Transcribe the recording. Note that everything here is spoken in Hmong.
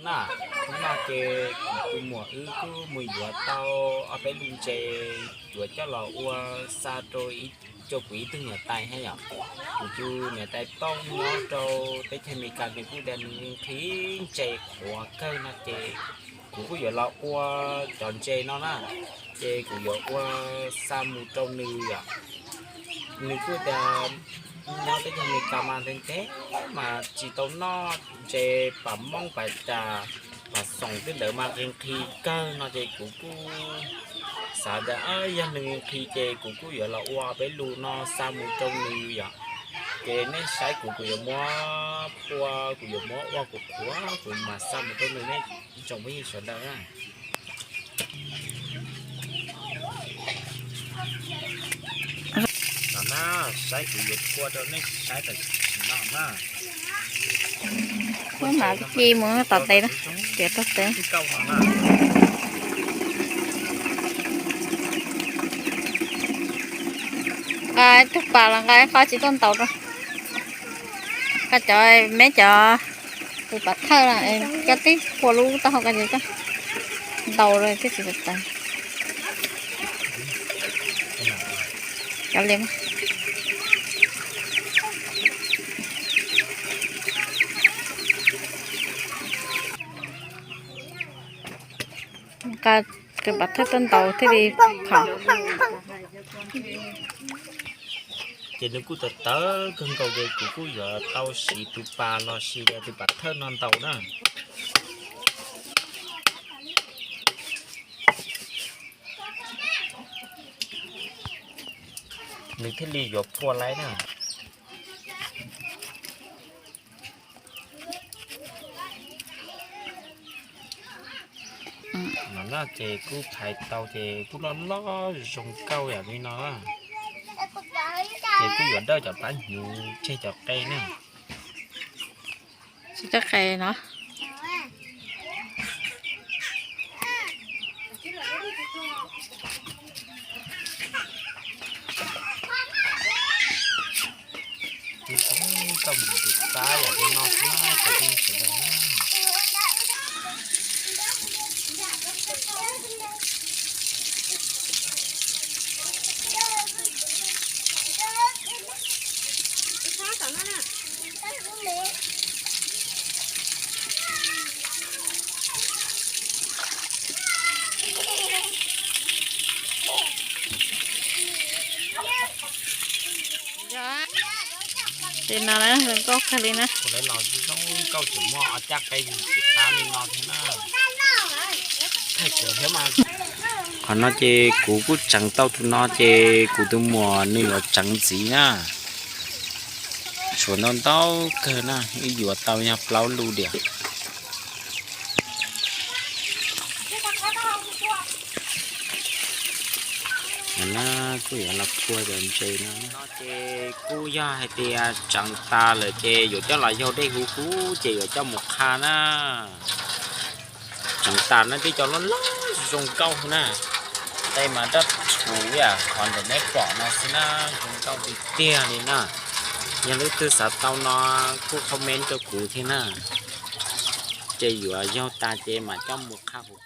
Na, hnub no ces kuv tus muam wb kuj mus yuav tau ob peb lub ntses, yuav coj los ua xa rau ib, rau kuv ib tug niam tais thiab yom. Kuv tus niam tais Tooj nyob rau teb chaws Amelikas, nws kuj tias nws nqhis ntses qhuav kawg no ces kuv kuj yuav los ua cov ntses no na, ces kuv yuav ua xa mus rau nws yom. Nws kuj tias nyob teb chaws Amelikas mas ntev ntev mas tsis tau noj ntses pam moob pam cas, pam xoom tej ntawd mas nqhis nqhis kawg no ces kuv kuj xav tias yog nws nqhis ces kuv kuj yuav los ua peb lus no xa mus rau nws yom. Ces nej saib kuv, kuv yuav muab phua, kuv yuav muab ua kuv qhuav kuv mam xa mus rau nws, nej tsoom phooj ywg sawv daws na. No na, saib kuv yuav phua rau nej saib tam sim no na. Muab mam ci mus tom tes, tiav tau tes. Nqa ib tug pas los nqa ib qho tsis tuaj ntaus rau. Koj cov, meb cov tus pov thawj no, koj tib phua lub taub hau ko ces koj ntaus rau thiaj tsis tawv. Cov liam. Nqa tus pov thawj tuaj ntaus thiaj li phom. Ces nws kuj tawv tawv kawg nkaus ces kuv kuj yuav tau siv tus pas los sis tus pov thawj no ntaus na. Nws thiaj li yuav phua laib na. No na ces kuj phais tau ces kuj loj loj zoo nkauj yam li no. Ces kuj yuav dawj cov plab hnyuv tseg cov qe na. Tsis tau qe no. Ces kuv tau mus tus pab yam li no xwb na, cov phooj ywg sawv daws na. Ces no zoo nkauj kawg li na. Kuv lawv los zoo nkauj tseem muaj ob caj qe yus tsis qab li no thiab na. Qhov no ces kuv kuj tseev tau tus no ces kuv tus muam nws yuav tseev ntxiv na. Tshuav ntau ntau kawg na, wb yuav tau yog plaub lub diam. No kuj yuav los phua cov ntses no. No ces kuj yog hais tias tseev tas lawm ces yuav coj los yaug dej huv huv ces yuav coj mus qha na. Tseev tas no tej cov loj loj zoo nkauj na. Tej mas dawb txhuv yam qhov ntawm nej pom no xwb na, zoo nkauj tiag tiag li na. Yog leej twg xav tau no kuj comment rau kuv thiab na. Ces yuav yaug tas ces mam coj mus qha huv.